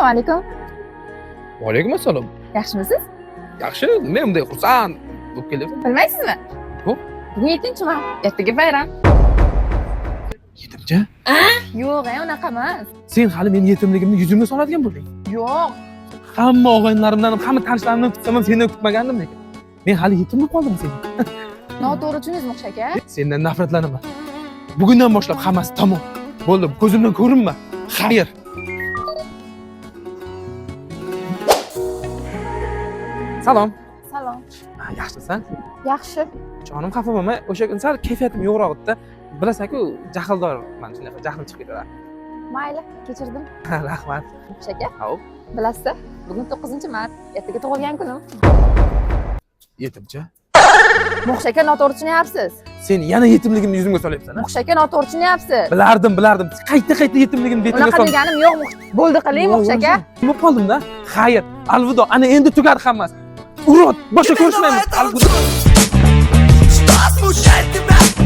Assalomu alaykum. Va alaykum assalom. Yaxshimisiz? Yaxshi, nima bunday xursand bo'lib kelyapsan? Bilmaysizmi? Yo'q. Bugun 7-mart, ertaga bayram. Yetimcha? Yo'q, unaqa emas. Sen hali meni yetimligimni yuzimga soladigan bo'lding. Yo'q. Hamma og'aynilarimdan, hamma tanishlarimdan kutsam ham sendan kutmagandim lekin. Men hali yetim bo'lib qoldim sen. Noto'g'ri tushundingiz, Muhshi aka? Sendan nafratlanaman. Bugundan boshlab hammasi tamom. Bo'ldi, ko'zimdan ko'rinma. Xayr. Salom. Salom. Ha, yaxshimisan? Yaxshi. Jonim, xafa bo'lma. O'sha kun sal kayfiyatim yo'qroq edi-da. Bilasan-ku, jahldorman, shunaqa jahlim chiqib ketadi. Mayli, kechirdim. Ha, rahmat. Muhshi aka, Hop. bilasizda, bugun 9-mart, ertaga tug'ilgan kunim. Yetimcha. Muhshi aka, noto'g'ri tushunyapsiz. Sen yana yetimligimni yuzimga solyapsan, ha? Muhshi aka, noto'g'ri tushunyapsiz. Bilardim, bilardim. Qayta-qayta yetimligimni betimga Unaqa sol. deganim yo'q. Bo'ldi qiling, Muhshi aka. Bo'lib qoldim-da. Xayr, alvido. Ana endi tugadi hammasi. Urod, boshqa ko'rishmaymiz. Alvido. Что смущает